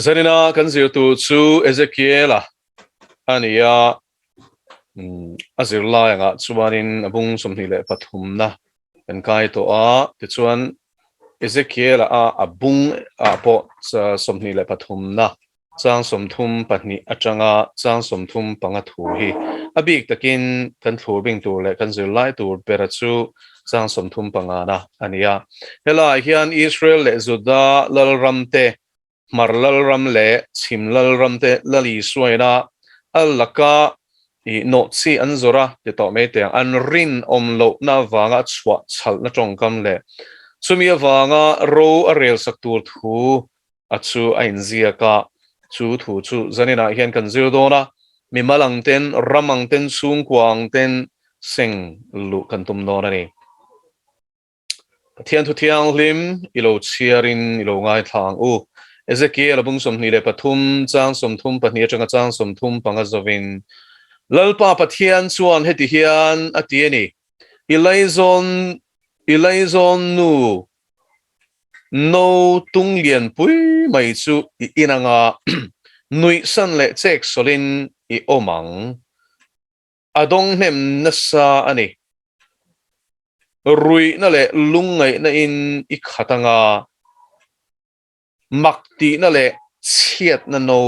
Zanina kan zir tur chu Ezekiela a ni a, a zirlai angah chuanin a bung 23na kan kai tawh a, tichuan Ezekiela a a bung ah pawh 23na Chang 32 atanga chang 35 thu hi a bik takin kan thlur bing tur leh kan zirlai tur bera chu chang 35 na a ni a. Helaiah hian Israel leh Juda lalram te, Hmar lalram leh Chhim lalram te Lal Isuaina a laka i nawhchi an zawrh a ti tawh mai teh ang. An rinawm lohna avanga a chhuah chhalhna tawngkam leh chumi avanga ro a relsak tur thu a chu a inziak a, chu thu chu zaninah hian kan zir dawn a, mimal ang ten, ram ang ten, chhungkua ang ten seng luh kan tum dawn a ni. Pathian thu thianghlim i lo chhiarin i lo ngaithla ang u. Ezekiel a bung 23 chang 32 atanga chang 35 zovin, Lalpa Pathian chuan heti hian a ti a ni, I laizawn, i laizawn nu No tung lian pui mai chu i in anga nuihsan leh chek sawlin i awm ang. A dawng hnem nasa a ni. Ruihna leh lungngaihna in i khat anga mak tihna leh chhiatna no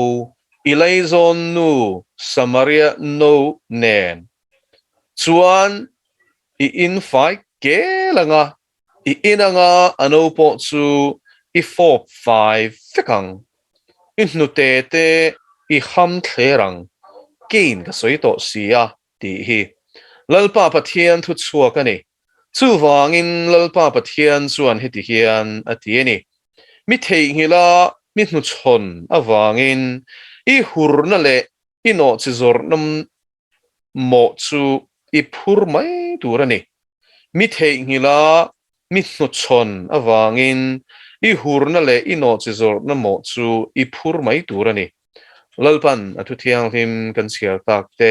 i laizawn nu Samaria no nen chuan i infai kel anga I in anga a no pawh chu i fawp fai vek ang. I hnute te i ham thler ang, kein ka sawi tawh si a, tih hi Lalpa Pathian thu chhuak a ni. Chuvangin Lalpa Pathian chuan heti hian a ti a ni, Mi theihnghilha mi hnuchhawn avangin i hurna leh i nawhchi zawrhna mawh chu i phur mai tur a ni. Mi theihnghilha mi hnuchhawn avangin i hurna leh i nawhchi zawrhna mawh chu i phur mai tur a ni. Lalpan a thu thianghlim kan chhiar tak te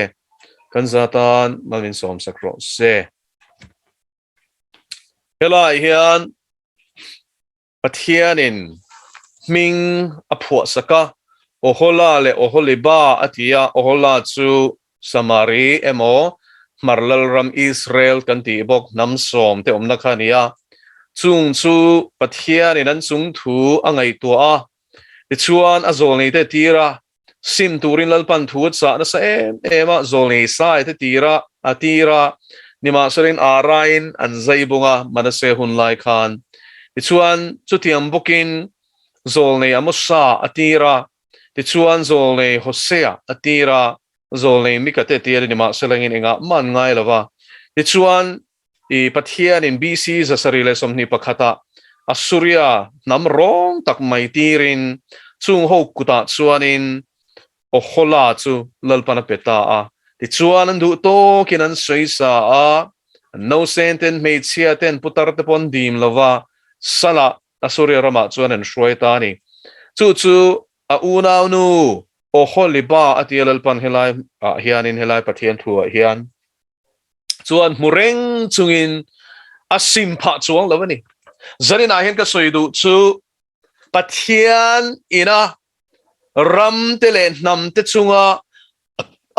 kan za tan mal min sawmsak rawh se. Helaiah hian Pathianin hming a phuahsak a, Ohola leh Oholiba a ti a, Ohola chu Samari emaw Hmar Lalram Israel kan tih bawk hnam sawm te awmna kha a ni a, chung chu Pathianin an chung thu a ngaihtuah a, tichuan a zawlneite a tir a, Sim turin Lalpan thu a chah nasa em em a, zawlnei sai te tira a tir a, nimahselain Araiin an zai bung a, Manase hun lai khan. Tichuan, chutiang bawkin zawlnei Amosa a tir a, tichuan zawlnei Hosea a tir a, zawlnei Mika te tir a, nimahselain engah mah an ngai lo va. Tichuan, I Pathianin BC 721 ah Assuria hnam rawng tak mai tirin chung ho kutah chuanin Ohola chu Lalpan a pe ta a. Tichuan an duh tawkin an sawi sa a, an nausen ten, hmeichhia ten, putar te pawh an dim lo va, Salah Assuria ramah chuan an hruai ta a ni. Chu chu a unaunu Oholiba a tia Lalpan helai ah hianin helai Pathian thu ah hian chuan hmu reng chungin a sim phah chuang lo a ni. Zaninah hian ka sawi duh chu Pathian ina ram te leh hnam te chunga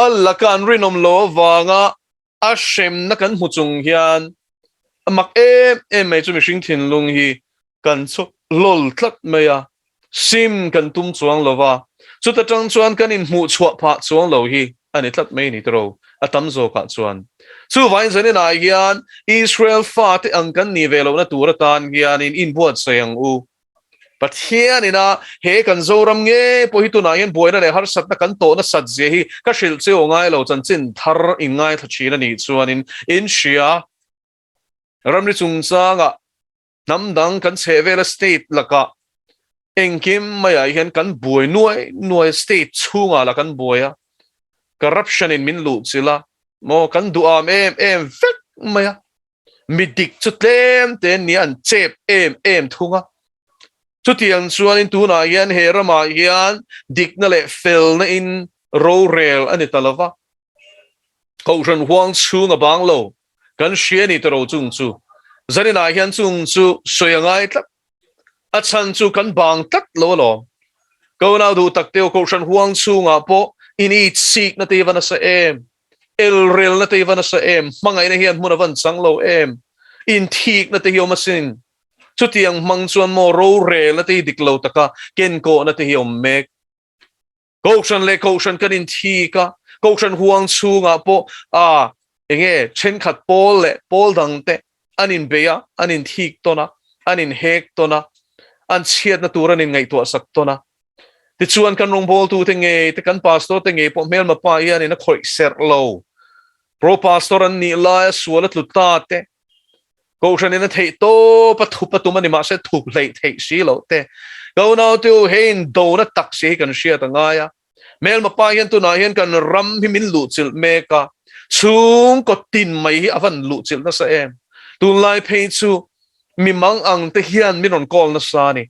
a laka an rinawm lo avanga a hremna kan hmu chung hian a mak em em mai chu mihring thinlung hi kan chawk hlawl tlat mai a, sim kan tum chuang lo va, chuta tang chuan kan inhmuh chhuah phah chuang lo hi a ni tlat mai ni tiro, a tam zawkah chuan. Chuvangin zaninah hian Israel fate ang kan nih ve lohna tur atan hianin inbuatsaih ang u. Pathianina he kan Zoram nge pawh hi tunah hian buaina leh harsatna kan tawh nasat zia hi ka hrilh che aw ngai lo, chanchin thar in ngaithla thin a nih chuanin in hria. Ramri chungchangah hnam dang kan chheh vela state lakah engkim maiah hian kan buai nuai nuai state chhungah lah kan buai a, corruption in min luh chilh a, maw kan duham em em vek mai a, mi dik chu tlem te an nia an chep em em thung a, chutiang chuanin tunah hian he ramah hian dikna leh felna in rorel a ni ta lova, Kohhran huang chhung a bang lo kan hria ni tawh chung chu zaninah hian chung chu sawi a ngai tlat a chhan chu kan bang tlat lo alawm. Ka unau duh tak teu Kohhran huang chhungah pawh in itsikna te hi va nasa em? Elrelna te hi va nasa em? Hmangaihna hian hmun a van chang lo em? Inthikna te hi awm asin. Chutiang hmang chuan maw rorelna te hi dik lo taka kenkawhna te hi awm mek. Kohhran leh Kohhran kan inthik a, Kohhran huang chhungah pawh a enge thenkhat pawl leh pawl dang te an inbei a, an inthik tawn a, an inhek tawn a, an chhiatna tur an inngaihtuah sak tawn a. Tichuan kan rawngbawltute ngei te, kan pastor te ngei pawh hmelma pa hianin a khawih serh lo. Pro pastor an nih laia sual a tlu ta te, Kohhranin a theih tawp a thup a tum a ni mahse thup hleih theih si loh te. Ka unaute u, he indona tak si hi kan hriat a ngai a. Hmelma pa hian tunah hian kan ram hi min luhchilh mek a, chhungkaw tin mai hi a van luhchilh nasa em. Tunlai phei chu mi mang ang te hian min rawn call nasa a ni.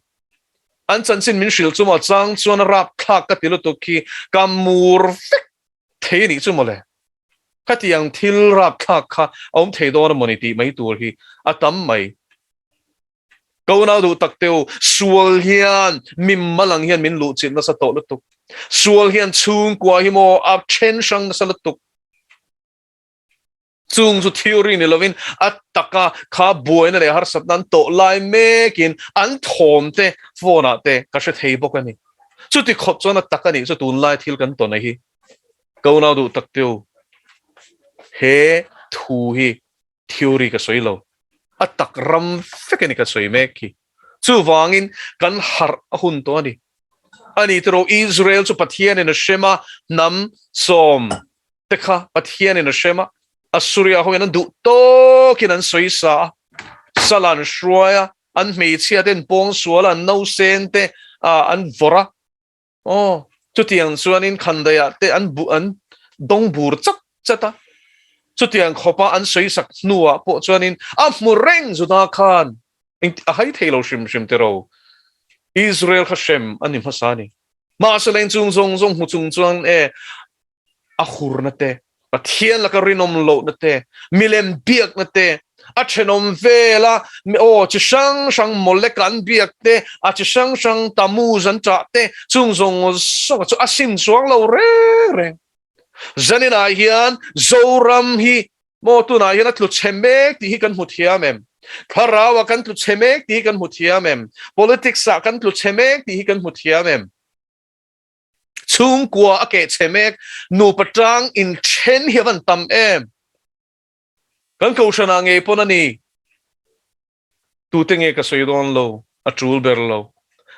An chanchin min hrilh chu maw chang chuan a rapthlak ka ti lutuk hi ka mur vek thei a nih chu mawle. Khatiang thil rapthlak kha a awm thei dawn a mawni tih mai tur hi a tam mai. Ka unau duh tak teu, sual hian mi mal ang hian min luhchilh nasa tawh lutuk. Sual hian chhungkua hi maw a then hrang nasa lutuk. Chung chu theory ni lovin a taka kha buaina leh harsatna an tawh lai mekin an thawm te phone ah te ka hre thei bawk a ni. Chuti khawp chuan a tak a nih chu tunlai thil kan tawn a hi. Ka unau duh tak teu, he thu hi theory ka sawi lo, a tak ram vek a ni ka sawi mek hi. Chuvangin kan harh a hun tawh a ni. A ni tiraw Israel chu Pathianin a hrem a, hnam sawm te kha Pathianin a hrem a, Assuria hoin an duh tawkin an sawi sa a, sal an hruai a, an hmeichhia te an pawngsual a, an nausen te an vawrh a. Aw, chutiang chuanin khandaiah te an bu an dawng bur chat chat a, chutiang khawpa an sawisak hnuah pawh chuanin a hmu reng Juda khan eng a hai thei lo hrim hrim tiraw. Israel kha hrem a ni hmasa a ni. Mahse leng chung zawng zawng hmu chung chuan e a hurna te, Pathian laka rinawm lohna te, milem biakna te, a thenawm vela aw chi hrang hrang Molek an biak te, a chi hrang hrang Tammuz an ṭah te, chung zawng zawng chu a sim chuang lo reng reng. Zaninah hian Zoram hi maw tunah hian a tlu chhe mek tih hi kan hmu thiam em? Thlarauah kan tlu chhe mek tih hi kan hmu thiam em? Politics-ah kan tlu chhe mek tih hi kan hmu thiam em? Chhungkua a keh chhe mek, nupa tang inthen hi a van tam em? Kan kohhranah ngei pawn a ni. Tute nge ka sawi dawn lo, a tul ber lo.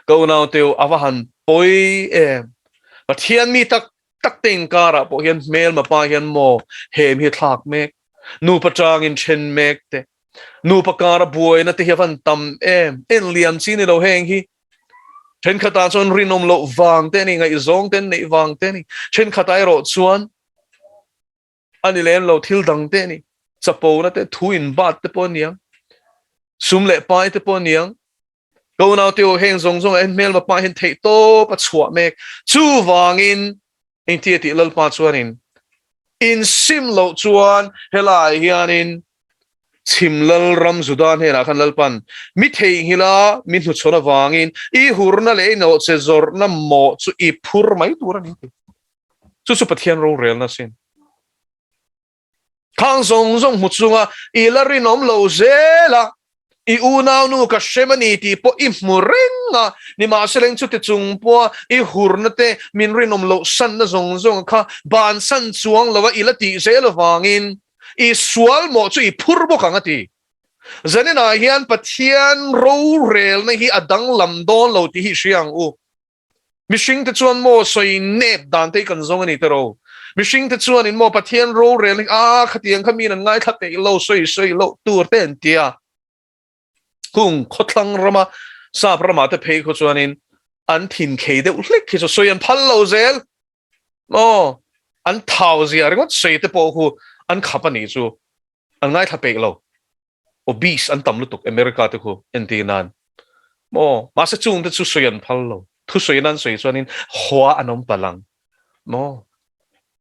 Ka unauteu a va han pawi em? Pathian mi tak tak te inkarah pawh hian hmelma pa hian maw hem hi a thlak mek, nupa tang inthen mek te, nupa kara buaina te hi a van tam em? En liam chi ni lo heng hi. Thenkhatah chuan rinawm loh vang te a ni, ngaihzawng te an neih vang te a ni. Thenkhatah erawh chuan a ni lem lo, thil dang te a ni. Chapona te, thu inbat te pawh a ni ang, sum leh pai te pawh a ni ang. Ka unaute u, heng zawng zawngah hian hmelma pah hian theihtawp a chhuah mek. Chuvangin Engtia tih Lalpa chuanin insim loh chuan helaiah hianin chhim Lalram Juda hnenah khan Lalpan mi theihnghilh a, mi hnuchhawn avangin i hurna leh i nawhche zawrhna mawh chu i phur mai tur a ni tih. Chu chu Pathian rorelna a sin. Khang zawng zawng hmu chunga i la rinawm lo zel a, i unaunu ka hrem a ni tih pawh i hmu reng a, nimahsela chuti chung pawha i hurna te min rinawm loh sanna zawng zawng kha bansan chuang lo a i la tih zel avangin i sual mawh chu i phur bawk ang a ti. Zaninah hian Pathian rorelna hi a danglam dawn lo tih hi i hria ang u. Mihring te chuan maw sawi nep dan te hi kan zawng a ni tiraw? Mihring te chuan in maw Pathian rorel hi a khatiang kha miin an ngaithla peih lo sawi sawi loh tur te an tia. Kung khawthlang rama sap ramah te phei khaw chuanin an thin khei deuh hlek hi chu sawi an phal lo zel. Maw an thau zia ringawt sawi te pawh khu an khap a nih chu an ngaithla peih lo. Obese an tam lutuk America te khu entir nan maw mahse chung te chu sawi an phal lo thu sawi nan sawi chuanin hua an awm palh ang maw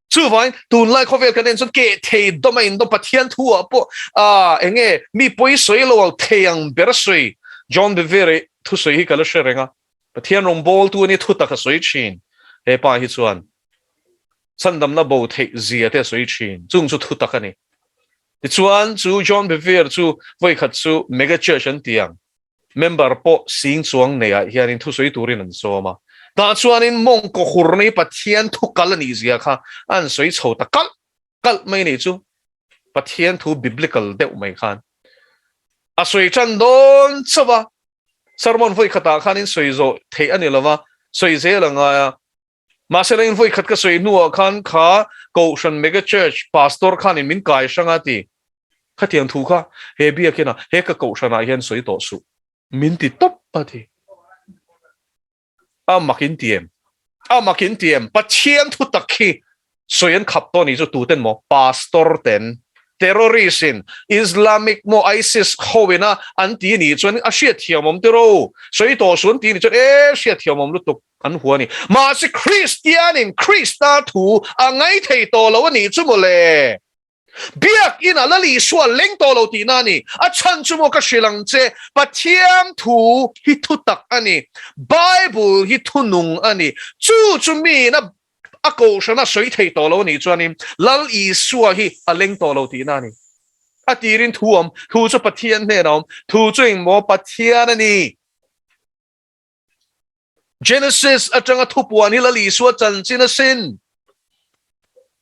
chuvangin tunlai khawvel kan en chuan keh thei dawm a indawm Pathian thu ah pawh a enge mi pawi sawi lo ang thei ang ber a sawi John Bevere thu sawi hi ka la hre reng a. Pathian rawngbawltu a ni thutak a sawi thin. He pa hi chuan chhandamna bo theih zia te a sawi thin. Chung chu thutak a ni. Tichuan chu John Bevere chu vawikhat chu Mega Church an ti ang. Member pawh sing chuang nei ah hianin thusawi turin an sawm a. Tah chuanin mawngkaw hurna hi Pathian thu kal a nih zia kha an sawi chho ta kalh kalh mai nih chu. Pathian thu biblical deuh mai khan a sawi tan dawn chauh a. Sermon vawi khatah khanin sawi zawh theih a ni lo va, sawi zel a ngai a. Mahse la in vawi khat ka sawi hnuah khan kha Kohhran Mega Church Pastor khanin min kai hrang a ti. Khatiang thu kha he biakina he ka Kohhranah hian sawi tawh suh. Min ti tawp a ti. A mak in ti em? A mak in ti em? Pathian thu tak hi sawi an khap tawh ni chu tuten maw? Pastor ten terrorist in Islamic maw ISIS ho ina an ti ni chuan a hriat thiam awm tiro. Sawi tawh suh an ti ni chuan e hriat thiam awm lutuk. An hua a ni. Mahse Kristianin Krista thu a ngaithei tawh lo a nih chu maw le? Biakina Lal Isua leng tawh lo tihna a ni. A chhan chu maw ka hrilh ang che, Pathian thu hi thu tak a ni. Bible hi thu nung a ni. Chu chu miin a a kohhrana sawi thei tawh lo a nih chuanin Lal Isua hi a leng tawh lo tihna a ni. A tirin thu awm, thu chu Pathian hnenah awm, thu chu engmaw Pathian a ni. Genesis atanga thupuan hi Lal Isua chanchin a sin.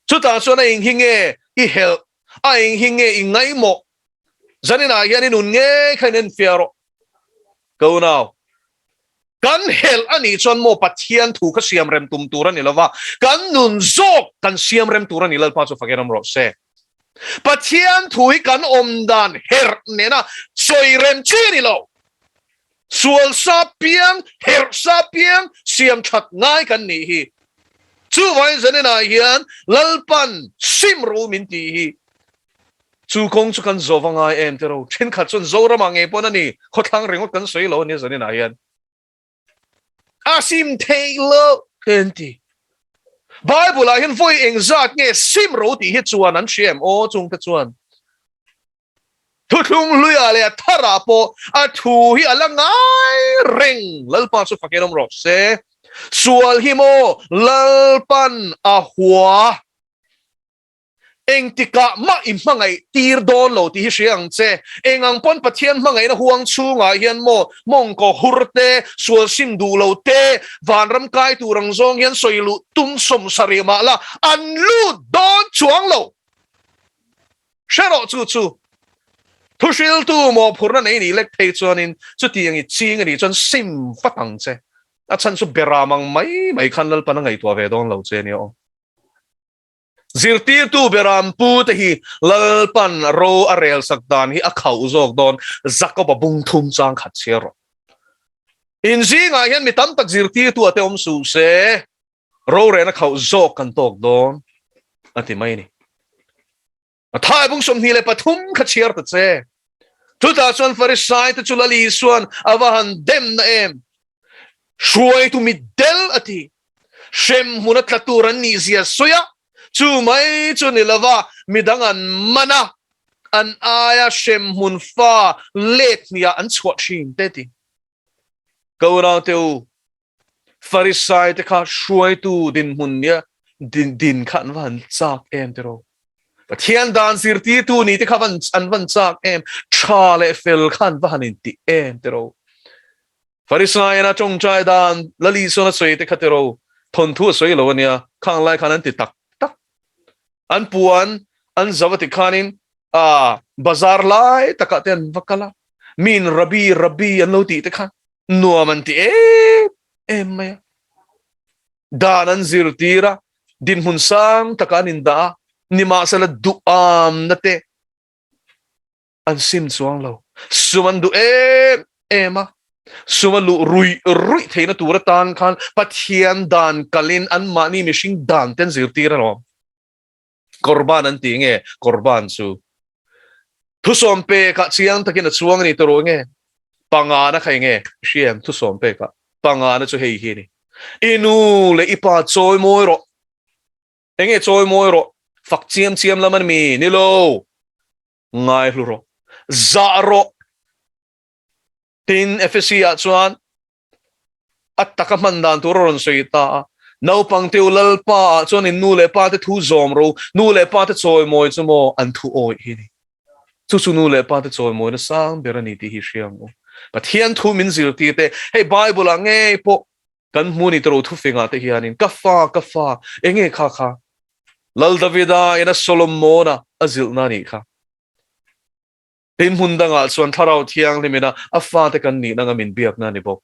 Chutah chuan a eng hi nge i helh, a eng hi nge i ngaihmawh? Zaninah hian i nun ngei kha in enfiah rawh. Ka unau, kan helh a nih chuan maw Pathian thu kha siam rem tum tur a ni lova, kan nun zawk kan siam rem tur a ni Lalpa chu fakin awm rawh se. Pathian thu hi kan awm dan herh nena sawi rem chi a ni lo. Sual sa piang, herh sa piang, siam that ngai kan nih hi. Chuvangin zaninah hian Lalpan sim ro min tih hi chu kawng chu kan zawh va ngai em te ro. Thenkhat chuan Zoramah ngei pawn a ni, khawthlang ringawt kan sawi lo a nia zaninah hian. A sim theih loh te an ti. Bible ah hian vawi engzat nge sim ro tih hi chuan an hria em aw chungte chuan. Thuthlung hluiah leh a tharah pawh a thu hi a la ngai reng. Lalpa chu fakin awm rawh se. Sual hi maw Lalpan a hua? Engtikah mah i hmangaih tir dawn lo tih hi hria ang che. Eng ang pawn Pathian hmangaihna huang chhungah hian maw mawngkaw hur te, sual sim duh lo te, vanram kai tur ang zawng hian sawi luh tum sawmsarih mah la an lut dawn chuang lo. Hre rawh chu chu thuhriltu mawhphurhna nei nih lek phei chuanin chutiang i ching a nih chuan sim vat ang che. A chhan chu beram ang mai mai khan Lalpan a ngaihtuah ve dawn lo che nia aw. Zirtirtu beram pu te hi Lalpan ro a rel sak dan hi a khauh zawk dawn Jakoba bung thum chang khat chhiar rawh. In zingah hian mi tam tak zirtirtu a te awm suh se. Rorena khauh zawk kan tawk dawn a ti mai a ni. A thai bung 23 kha chhiar ta che. Chutah chuan Farisai te chu Lal Isuan a va han dem na em. Hruaitu mitdel a ti. Hrem hmun a tla tur an nih zia sawi a, chu mai chu ni lova midang an man a, an aia hrem hmun fa let hniah an chhuah thin te ti. Ka unaute u, Farisai te kha hruaitu dinhmun nia din din kha an va han chak em tiraw? Pathian dan zirtirtu ni te kha van an van chak em? Tha leh fel kha an va han inti em tiraw? Farisai ina tawngtai dan Lal Isuan a sawi te kha tiraw? Thawnthu a sawi lo ania, khang lai khan an ti tak tak. An puan an zo a ti khanin a bazar lai takah te an va kal a, miin Rabbi, Rabbi an lo tih te kha nuam an ti em em mai a. Dan an zirtir a, dinhmun sang takah an indah a, nimahsela duhamna te an sim chuang lo. Sum an duh em em a, sum a luh ruih ruih theihna tur atan khan Pathian dan kalin anmahni mihring dan te an zirtir alawm. Korban an ti nge? Korban chu thusawm pekah chiang takin a chuang a ni tawh nge? Pangana kha enge? Hria em thusawm pekah? Pangana chu hei hi a ni. I nu leh i pa chawi mawi rawh. Enge chawi mawi rawh? Fak chiam chiam lam a ni mi? Ni lo. Ngai hlu rawh. Zah rawh. Tin, Ephesi ah chuan. A taka hman dan tur a rawn sawi ta a. Naupang te u Lalpa ah chuan in nu leh pa te thu zawm ro, nu leh pa te chawimawi chu maw an thu awih hi a ni. Chu chu nu leh pa te chawimawina sang ber a ni tih hi hria ang u. Pathian thu min zirtir te, hei Bible ah ngei pawh kan hmu ni tawh thufingah te hianin ka fa, ka fa, enge kha kha? Lal Davida ina Solomona a zilhna a nih kha. Tin hmun dangah chuan Thlarau Thianghlimina a fate kan nihna anga min biakna a ni bawk.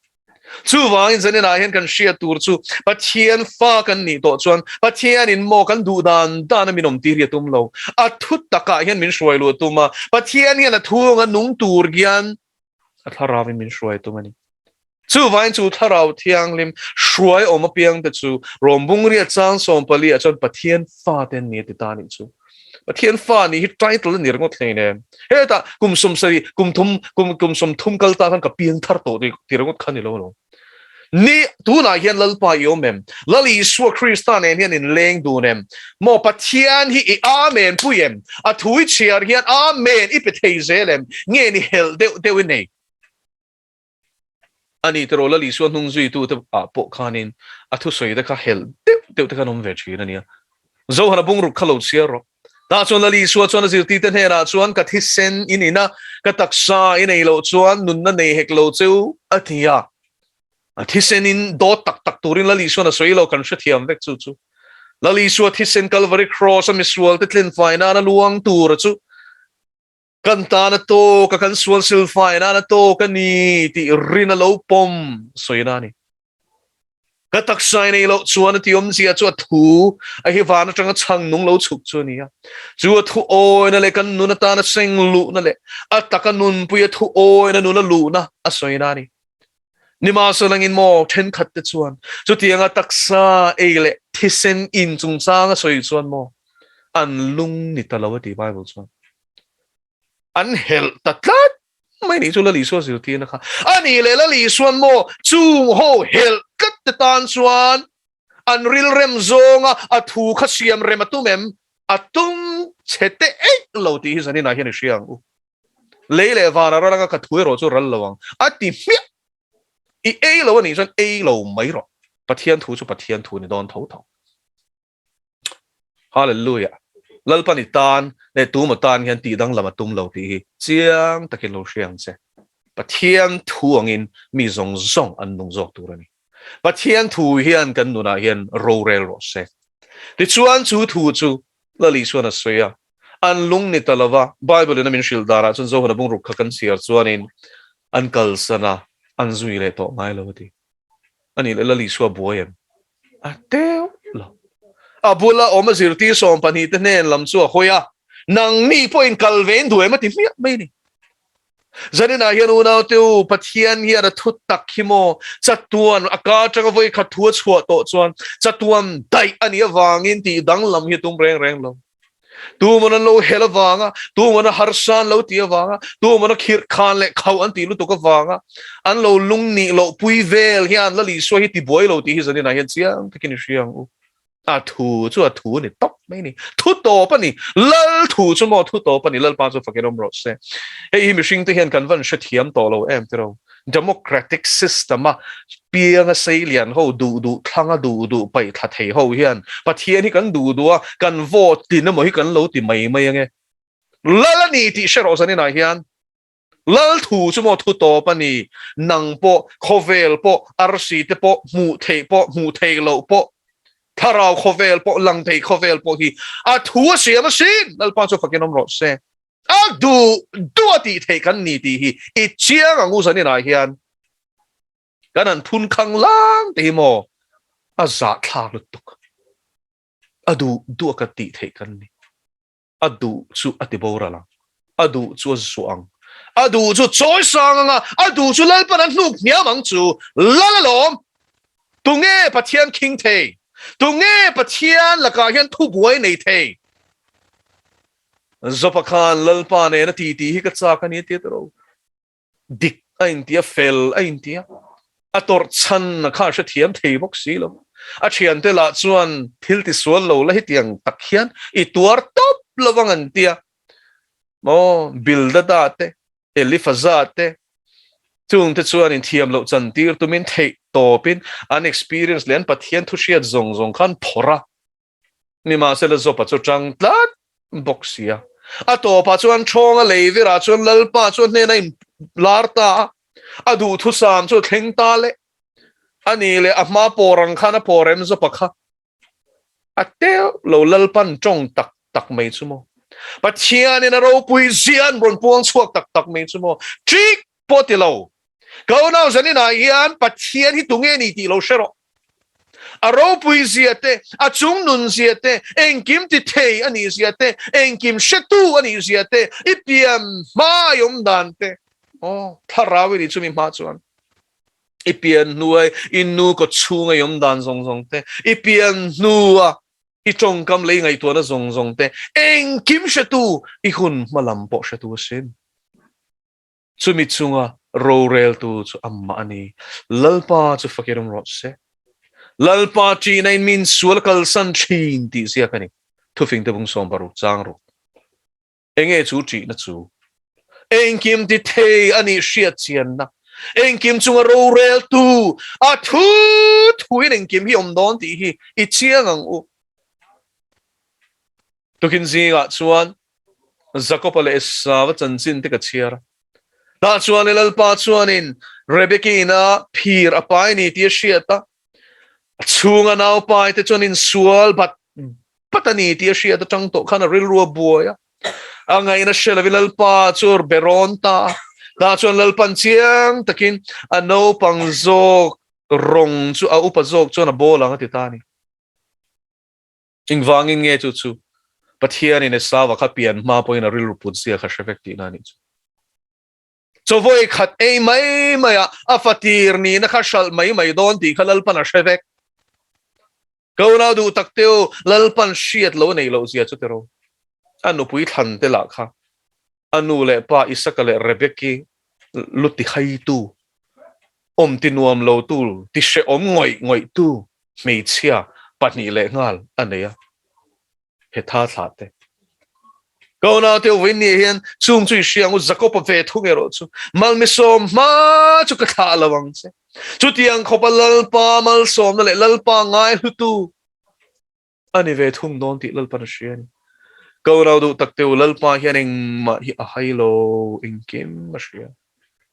Chuvangin zaninah hian kan hriat tur chu Pathian fa kan nih tawh chuan Pathianin maw kan duh dan dana min awm tir hi a tum lo. A thu takah hian min hruai luh a tum a, Pathian hian a thu anga nung tur hian a Thlarauvin min hruai a tum a ni. Chuvangin chu Thlarau Thianghlim hruai awm apiangte chu Rom Bungria chang 14 ah chuan Pathian fate an ni a ti ta a nih chu. Pathian fa nih hi title a ni ringawt hlei nen. Hetah kum 70, kum thum, kum kum 30 kal ta khan ka piang thar tawh ti ti ringawt kha ni lo lo. Ni tunah hian Lalpa i awm em? Lal Isua Krista nen hian in leng dun em? Maw Pathian hi i Amen pui em? A thu i chhiar hian Amen i pe thei zel em? Nge ni helh deuh deuh i nei? A ni tiraw Lal Isua hnung zuitute ah pawh khanin a thusawi te kha helh deuh deuh te khan awm ve thin a nia. Zohana bungruk kha lo chhiar rawh. Tah chuan Lal Isua chuan a zirtirte hnenah chuan ka thisen in in a, ka taksa i nei loh chuan nunna nei hek lo cheu a ti a. A thisen in dawt tak tak turin Lal Isuan a sawi lo kan hrethiam vek chu chu. Lal Isua thisen Kalvari Cross a misualte tlenfai nana luang tura chu Kan tan a tawk a, kan sual silfai nan a tawk a ni tih rin a lo pawm sawina a ni. Ka taksa i nei loh chuan a ti awmzia chu a thu a hi van atanga chhang nung lo chhuk chu a ni a. Chu a thu awina leh kan nun atana seng luhna leh a taka nunpui a thu awina nun a luhna a sawina a ni. Nimahselangin maw thenkhat te chuan chutianga taksa ei leh thisen in chungchang a sawi chuan maw an lung ni ta lo a ti Bible chuan. An helh ta tlat mai nih chu Lal Isua zirtirna kha. A nih leh Lal Isuan maw chung ho helh tlat te tan chuan an rilrem zawnga a thu kha siam rem a tum em? A tum chhe te eih lo tih hi zaninah hian i hria ang u. Lei leh van a ral anga ka thu erawh chu ral lo ang a ti hmiah. I ei lo a nih chuan ei lo mai rawh. Pathian thu chu Pathian thu ni dawn tho tho. Hallelujah! Lalpan i tan leh tuma tan hian tih danglam a tum lo tih hi chiang takin lo hria ang che. Pathian thu angin mi zawng zawng an nung zawk tur a ni. Pathian thu hian kan nunah hian rorel rawh se. Tichuan chu thu chu Lal Isuan a sawi a, an lung ni ta lova, Bible in a min hrilh danah chuan Zohana bungruk kha kan chhiar chuanin an kalsan a, an zui leh tawh ngai lo a ti. A nih leh Lal Isua buai em? A teuh lo. A bula awm a zirtir 12 te hnen lam chu a hawi a, Nangni pawhin kal ve in duh em? a ti hmiah mai a ni. Zaninah hian unaute u, Pathian hian a thu tak hi maw? Chatuan a ka atanga vawi khat thu a chhuah tawh chuan chatuan daih a nih avangin tih danglam hi a tum reng reng lo. Tumawn an lo hel avanga, tumawn a harsa an lo tih avanga, tumawn a khirh khan leh khauh an tih lutuk avanga an lo lung nih loh pui vel hian Lal Isua hi tibuai lo tih hi zaninah hian chiang takin i hria ang u. A thu chu a thu a ni tawp mai a ni. Thu tawp a ni. Lal thu chu maw thu tawp a ni. Lalpa chu fakin awm rawh se. Hei hi mihringte hian kan van hrethiam tawh lo em tiraw? Democratic system a pianga sei lian ho duh duh thlanga duh duh paih thla thei ho hian Pathian hi kan duh duh a, kan vote tin emaw hi kan lo ti mai mai ange. Lal a ni tih hre rawh zaninah hian. Lal thu chu maw thu tawp a ni. Nang pawh, khawvel pawh, arsi te pawh, hmuh theih pawh, hmuh theih loh pawh, thlarau khawvel pawh, lang thei khawvel pawh hi a thu a siam asin. Lalpa chu fakin awm rawh se. A duh duh a tih theih kan ni tih hi i chiang ang u zaninah hian kan han phun khang lang te hi maw a zahthlak lutuk. A duh duh a kan tih theih kan ni. A duh chu a ti boral ang. A duh chu a zuah ang. A duh chu chawi sang ang a, a duh chu Lalpan a hnuk hniam ang chu. Lal alawm! Tunge Pathian khing thei? Tunge Pathian lakah hian thubuai nei thei? Zopa khan Lalpa nena titi hi ka chak a ni a ti a tiro. Dik a inti a, fel a inti a, a tawrh chhan a kha a hrethiam thei bawk si lo. A thiante lah chuan thil ti sual lo la hetiang tak hian i tuar tawp lo vang an ti a. Maw Bildada te, Elifaza te. Chungte chuan inthiam loh chantir tumin theih tawpin an experience leh an Pathian thu hriat zawng zawng kha an phawrh a. Nimahsela Job-a chu tang tlat bawk si a. A tawpah chuan Ṭhawnga lei virah chuan Lalpa chu a hnena inlar ta a, a duhthusam chu a thleng ta leh. A ni leh a hma pawr ang khan a pawr em Job-a kha a teuh lo Lalpan ṭawng tak tak mai chu maw? Pathianin a ropui zia an rawn puang chhuak tak tak mai chu maw? Ṭik pawh ti lo. Ka unau zaninah hian Pathian hi tunge ni tih lo hre rawh. A ropui zia te, a chung nun zia te, engkim ti thei a nih zia te, engkim hretu a nih zia te, i pian hma i awm dan te, aw, thlarau i nih chumi hma chuan i pian hnua i nu kaw chhunga i awm dan zawng zawng te, i pian hnua i tawngkam lei ngaihtuahna zawng zawng te, engkim hretu i hun hma lam pawh hretu asin. Chumi chunga roreltu chu amah a ni. Lalpa chu fakir awm rawh se. Lalpa ṭihna in min sual kalsan ṭhin tih ziak a ni. Thufing te bung 60 chang ruk. Enge chu ṭihna chu? Engkim ti thei a nih hriat chianna. Engkim chunga roreltu a thu thuin engkim hi awm dawn tih hi i chiang ang u. Tukin zingah chuan Jakoba leh Esauva chanchin te ka chhiar a. Tah chuan i Lalpa chuanin Rebeki ina phir a pai ni tih a hriat a, a chhunga nau pai te chuan insual bat bat a ni tih a hriat atang tawh khan a rilru a buai a. A ngaihna hre lovin Lalpa chu be rawn ta a. Tah chuan Lalpan chiang takin a naupang zawk rawng chu a upa zawk chuan a bawl ang a ti ta a ni. Engvangin nge chu chu Pathianin Esauva kha pian hma pawhin a rilru put zia kha hre vek tihna a nih chu. Chawvawi khat ei mai maiah a fatir nihna kha hralh mai mai dawn tih kha Lalpan a hre vek. Ka unau duh tak te u, Lalpan hriat lo a neih loh zia chu tiraw. A nupui thlan te lah kha a nu leh pa Isaka leh Rebeki lu ti haitu, awm ti nuam lotu, ti hrehawm ngawih ngawihtu hmeichhia pahnih leh nghal a nei a, Hetha thlah te. Ka unaute uvain ni hian chung chu i hria ang u, Jakob-a ve thung erawh chu malmisawm hma chu ka thlah lo ang che. Chutiang khawpa Lalpa malsawmna leh Lalpa ngaihlutu a ni ve thung dawn tih Lalpan a hria a ni. Ka unau duh tak te u, Lalpa hian engmah hi a hai lo, engkim a hria.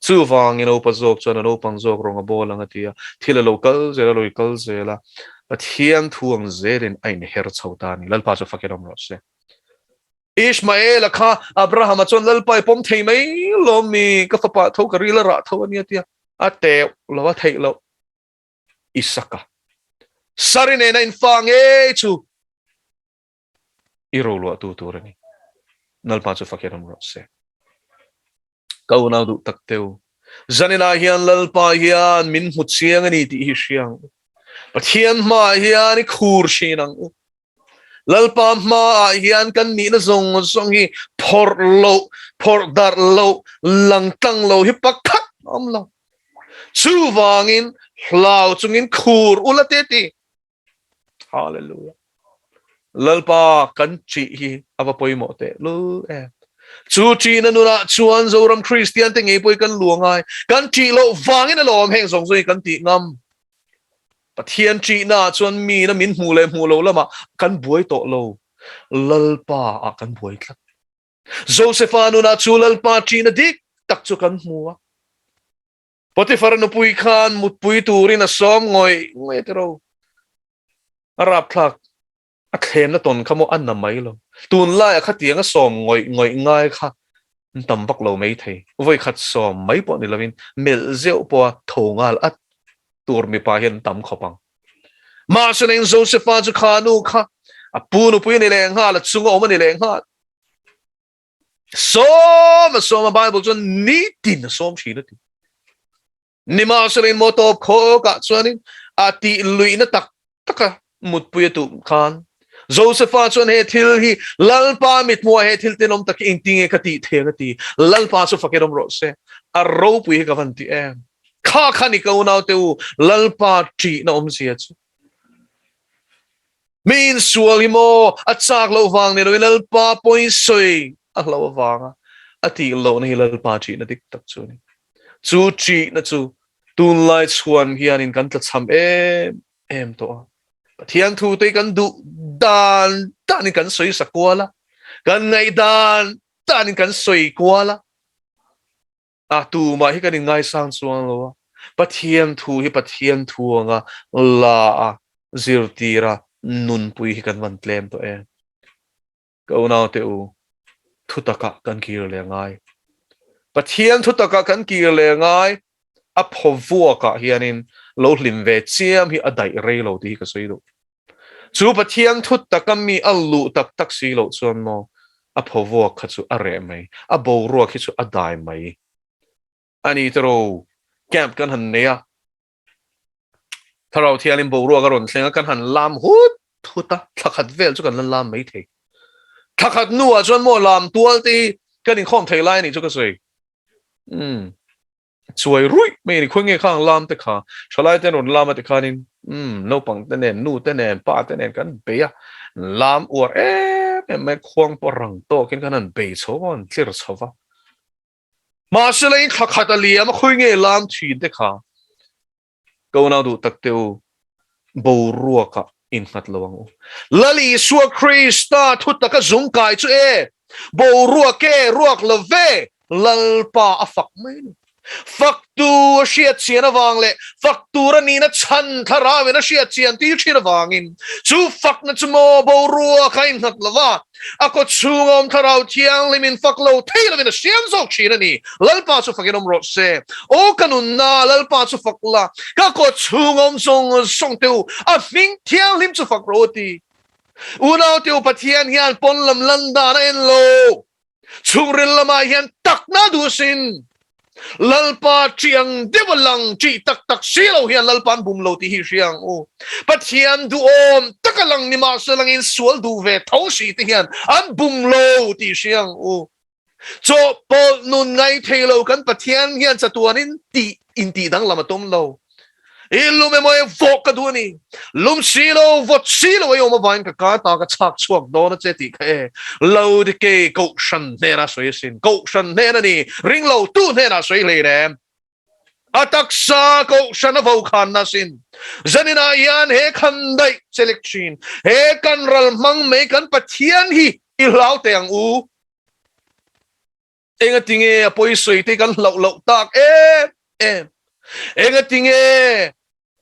Chuvangin a upa zawk chuan a naupang zawk rawng a bawl ang a ti a, thil a lo kal zel a, lo i kal zel a, Pathian thu ang zelin a inher chho ta a ni. Lalpa chu fakin awm rawh se. Ishmael-a kha Abraham-a chuan Lalpa i pawm thei mai lawm mi, ka fapa tho ka ril a rah tho a ni a ti a, a teuh lo a theih loh. Isaka. Sari nena infa ngei chu i roluahtu tur a ni. Lalpa chu fakin awm rawh se. Ka unau duh tak teu. Zaninah hian Lalpa hian min hmu chiang a ni tih hi hria ang u. Pathian hmaah hian i khur thin ang u. Lalpa hmaah hian kan nihna zawng zawng hi phawrh loh, phawrh darh loh, lang tlang lo hi pakhat a awm lo. Chuvangin hlau chungin khur ula te ti. Hallelujah. Lalpa kan ṭih hi a va pawimawh teh lul em. Chu ṭihna nunah chuan Zoram Kristian te ngei pawh hi kan lu a ngai. Kan ṭih loh vangin alawm heng zawng zawng hi kan tih ngam. Pathian ṭihnaah chuan miin a min hmuh leh hmuh loh lamah kan buai tawh lo, Lalpa ah kan buai tlat. Josefa nunah chu Lalpa ṭihna dik tak chu kan hmu a. Potifar nupui khan mutpui turin a sawm ngawih ngawih a ti ro. A rapthlak. A thlemna tawn kha maw a na mai lo. Tunlaiah khatianga sawm ngawih ngawih ngai kha an tam vak lo mai thei. Vawi khat sawm mai pawh ni lovin melh zeuh pawha tho nghal at tur mipa hian an tam khawp ang. Mahse neng Josepha chu kha nu kha a pu nupui a ni leh nghal, a chunga awm a ni leh nghal. Sawm a sawm a Bible chuan nitin a sawm thin a ti. Nimahselain maw tawp khawkah chuanin a tih luihna tak taka mutpui a tum khan Josepha chuan he thil hi Lalpa mithmuah he thil tenawm tak hi engtinge ka tih thei ang a ti. Lalpa chu fakin awm rawh se. A ropui hi ka van ti em. Kha kha ni ka unaute u, Lalpa ṭihna awmzia chu. Mi insual hi maw a chak loh vang ni loin Lalpa pawi sawi a hlauh avanga a tih lohna hi Lalpa ṭihna dik tak chu a ni. Chu ṭihna chu tunlai chhuan hianin kan tlachham em em tawh a. Pathian thu te hi kan duh dan danin kan sawi sa kual a, kan ngaih dan danin kan sawi kual a. A tumah hi kan inngaisang chuang lo a, Pathian thu hi Pathian thu anga la a zirtir a nunpui hi kan van tlem tawh em. Ka unaute u, thutakah kan kir leh ngai. Pathian thutakah kan kir leh ngai, a phaw vuakah hianin lo hlim ve chiam hi a daih rei lo tih hi ka sawi duh. Chu Pathian thutaka mi a luh tak tak si loh chuan maw a phaw vuak kha chu a reh mai, a boruak hi chu a dai mai a ni tiraw. Camp kan han nei a, Thlarau Thiangin boruak a rawn thleng a, kan han lam hut hut a, thla khat vel chu kan la lam mai thei. Thla khat hnuah chuan maw lam tual te hi kan inkhawm thei lai a nih chu ka sawi. Umm. Chuai ruih mai a ni, khawi nge khang lam te kha, thalai te an rawn lam a tikhanin umm naupang te nen, nu te nen, pa te nen kan bei a, lam uar em em mai, khuang pawh rang tawkin kan han bei chho a, an tlir chho va. Mahse leiin thla khat a liam a, khawi nge lam thin te kha? Ka unau duh tak te u, boruakah innghat lo ang u. Lal Isua Krista thutaka zung kai chu e, boruak e, ruak lo ve, Lalpa a fak mai a ni. Fak tu a hriat chian avang leh fak tur a nihna chhan thlarauin a hriat chian tir thin avangin chu fakna chu maw boruak a innghat lo va, a kaw chhunga awm thlarau thianghlimin fak lo thei lovin a siam zawk thin a ni. Lalpa chu fakin awm rawh se. Aw ka nunna, Lalpa chu fak la, ka kaw chhunga awm zawng zawng te u, a hming thianghlim chu fak rawh u ti. Unau te u, Pathian hian pawn lam lan dan a en lo. Chhungril lamah hian takna duh sin. Lalpa ṭih ang deuh a lang, ṭih tak tak si lo hian Lalpa an bum lo tih hi hria ang u. Pathian duhawm taka lang ni mahse langin sual duh ve tho si te hian an bum lo tih hria ang u. Chawhpawlh nun ngai thei lo kan Pathian hian chatuanin tih intih danglam a tum lo. I lum emaw e vawk ka duh a ni. Lum si lo, vawt si lo ei awm avangin ka kar ta ka chhak chhuak dawn a che tih kha e. Laodikei Kohhran hnenah sawi asin. Kohhran hnen a ni. Ring lo tu hnenah sawi hlei rem. A taksa Kohhran a vo khanna asin. Zaninah hian he khan daih chelek thin. He kan ral hmang mai kan Pathian hi i hlau teh ang u. Engatinge a pawisawi te kan hlauh loh tak em em? Engatinge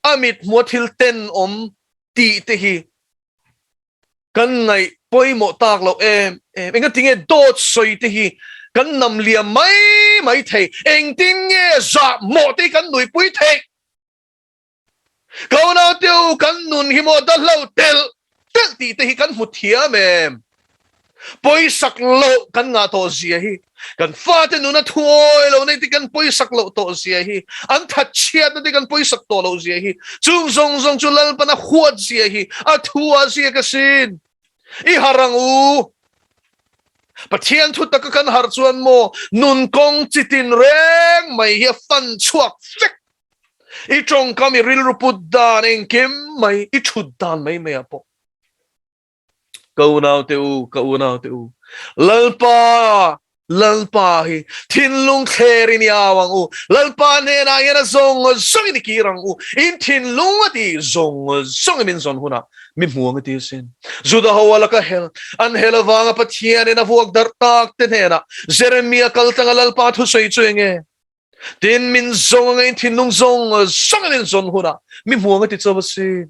a mit hmua thil tenawm tih te hi kan ngaih pawimawh tak loh em em? Engatinge dawt sawi te hi kan nam liam mai mai thei? Engtin nge zahmawh te hi kan nuipui theih? Ka unaute u, kan nun hi maw da hlo telh telh tih te hi kan hmu thiam em? Pawisak loh kan ngah tawh zia hi, kan fate nuna thuawi lo nei te kan pawisak loh tawh zia hi, an thatchhiatna te kan pawisak tawh loh zia hi, chung zawng zawng chu Lalpana huat zia hi a thu a ziak asin. I harh ang u. Pathian thu taka kan harh chuan maw nun kawng chitin reng mai hi a fan chhuak vek. I tawngkam i rilru put dan engkim mai, i thut dan mai mai ah pawh. Ka unau te u, ka unau te u, Lalpa, Lalpa hi thinlung thler in i au ang u. Lalpa hnenah hian a zawng zawng in i kir ang u. In thinlung a ti zawng zawng in min zawn hunah mi hmu ang i ti asin. Juda ho a laka hel, an hel avanga Pathianin a vuak darh tak te hnenah Jeremia kaltlanga Lalpa thusawi chu enge? Tin, min zawng anga in thinlung zawng zawng in zawn hunah mi hmuang a ti chauh a si.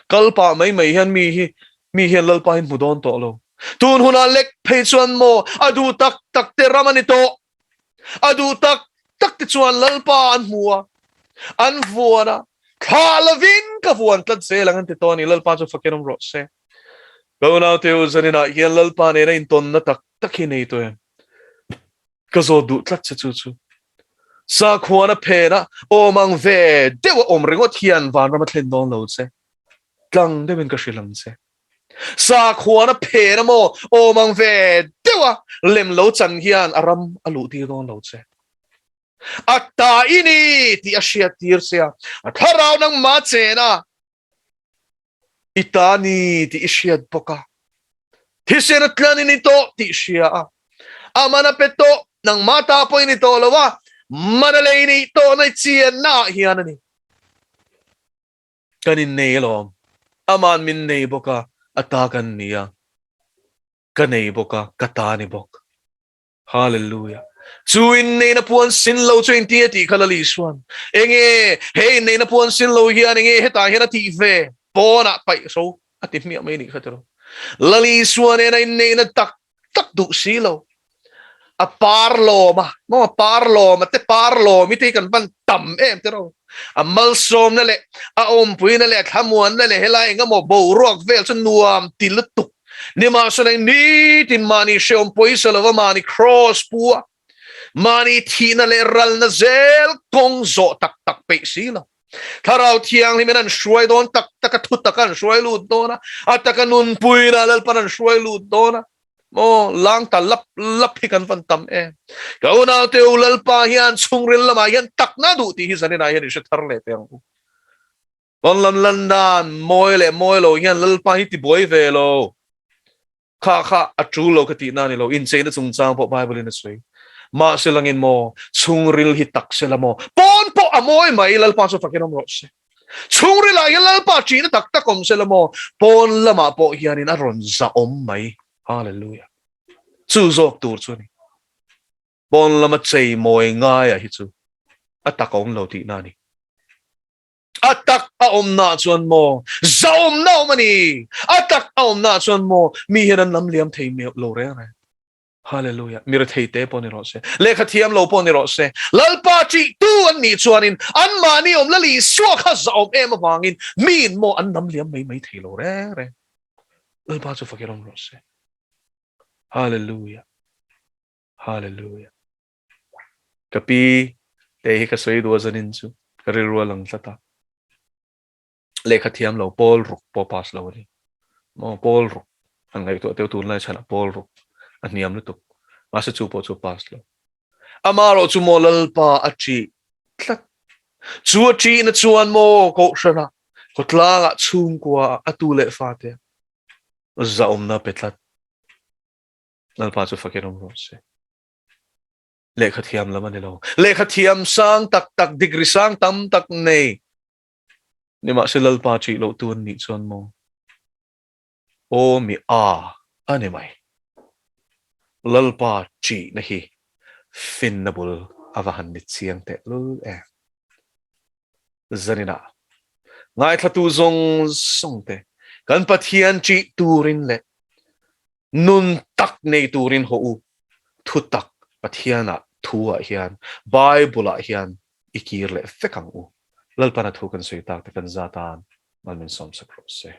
Kal pah mai mai hian mi hi mi hian Lalpa hi hmu dawn tawh lo. Tun hunah lek phei chuan maw a duh tak tak te ram a ni tawh. A duh tak tak te chuan Lalpa an hmu a, an vuan a, thlah lovin ka vuan tlat zel ang an ti tawh a ni. Lalpa chu fakin awm rawh se. Ka unaute u, zaninah hian Lalpa nena intawnna tak tak hi nei tawh em? Ka zawt duh tlat che chu chu. Sakhuana phena awm ang ve deuh a awm ringawt hian vanram a thlen dawn lo che. Tlang deuhin ka hrilh ang che. Sakhuana phena maw awm ang ve deuh a lem lo chan hian a ram a luh tir dawn lo che. A ta i ni tih a hriat tir che a, a thlarau nangmah chena I ta ni tih i hriat bawk a, thisen a tlan i ni tawh tih hria a, a man a pe tawh, nangmah ta pawh i ni tawh lo a, Mana lei nih tawhna chianna ah hian a ni. Kan innei alawm. Aman min nei bawk a, a ta kan ni a. Ka nei bawk a, ka ta ni bawk. Hallelujah. Chu inneihna puan sin lo chu engtin a tih kha Lali Isuan? Enge he inneihna puan sin lo hian enge hetah hian a tih ve? Pawnah paih hro a ti hmiah mai nih kha tiraw. Lali Isua nena inneihna tak tak duh si lo. A par lawm a, maw a par lawm a te par lawm i te hi kan van tam em tiraw. A malsawmna leh a awmpuina leh a thlamuanna leh helai engemaw boruak vel chu nuam ti lutuk. Nimahsela nitin mahni hreawm pawisa lova mahni kraws pu a, mahni thihna leh ralna zel kawng zawh tak tak peih si lo. Thlarau Thianghlimin an hruai dawn tak tak a, thu taka an hruai lut dawn a, a taka nunpuina Lalpan an hruai lut dawn a. Maw, lang ta lap lap hi kan van tam em. Ka unaute u Lalpa hian chhungril lamah hian takna duh tih hi zaninah hian i hre thar leh teh ang u. Pawn lam lan dan mawi leh mawi lo hian Lalpa hi ti buai ve lo. Kha kha a tul lo ka tihna a ni lo, incheina chungchang pawh Bible in a sawi. Mahse langin maw, chhungril hi tak se la maw, pawn pawh a mawi mai, Lalpa chu fakin awm rawh se. Chhungril ah hian Lalpa ṭihna tak tak awm se la maw, pawn lamah pawh hianin a rawn zahawm mai. Hallelujah. Chu zawk tur chu a ni. Pawn lama chei mawi ngaia hi chu a tak a awm lo tihna a ni. A tak a awmna chuan maw zahawmna awm a ni. A tak a awmna chuan maw mi hian an lam liam thei meuh lo reng reng. Hallelujah. Mi rethei te pawh ni rawh se. Lehkha thiam lo pawh ni rawh se. Lalpa ṭih tu an nih chuanin anmahni awm Lal Isua kha zahawm em avangin miin maw an lam liam mai mai thei lo reng reng. Lalpa chu fakin awm rawh se. Hallelujah. Hallelujah. Ka pi te hi ka sawi duh a zanin chu ka rilru a lang tlat a. Lehkha thiam lo pawl ruk pawh pass lo a ni. Maw pawl ruk han ngaihtuah teuh tunlai chhanah pawl ruk a hniam lutuk. Mahse chu pawh chu pass lo. Amaherawh chu maw Lalpa a ṭih tlat. Chu a ṭihna chuan maw Kohhranah, khawtlangah, chhungkuaah a tu leh fate zahawmna pe tlat. Lalpa chu fakin awm rawh se. Lehkha thiam lam a ni lo. Lehkha thiam sang tak tak, degree sang tam tak nei. Nimahse Lalpa ṭih loh tu an nih chuan maw? Aw mi a a ni mai. Lalpa ṭihna hi finna bul a va han ni chiang teh lul em. Zaninah ngaithlatu zawng zawng te kan Pathian ṭih turin leh Nun tak nei turin haw u, thu tak Pathianah thu ah hian, Bible ah hian i kir leh vek ang u. Lalpana thu kan sawi tak te kan zat an mal min sawmsak rawh se.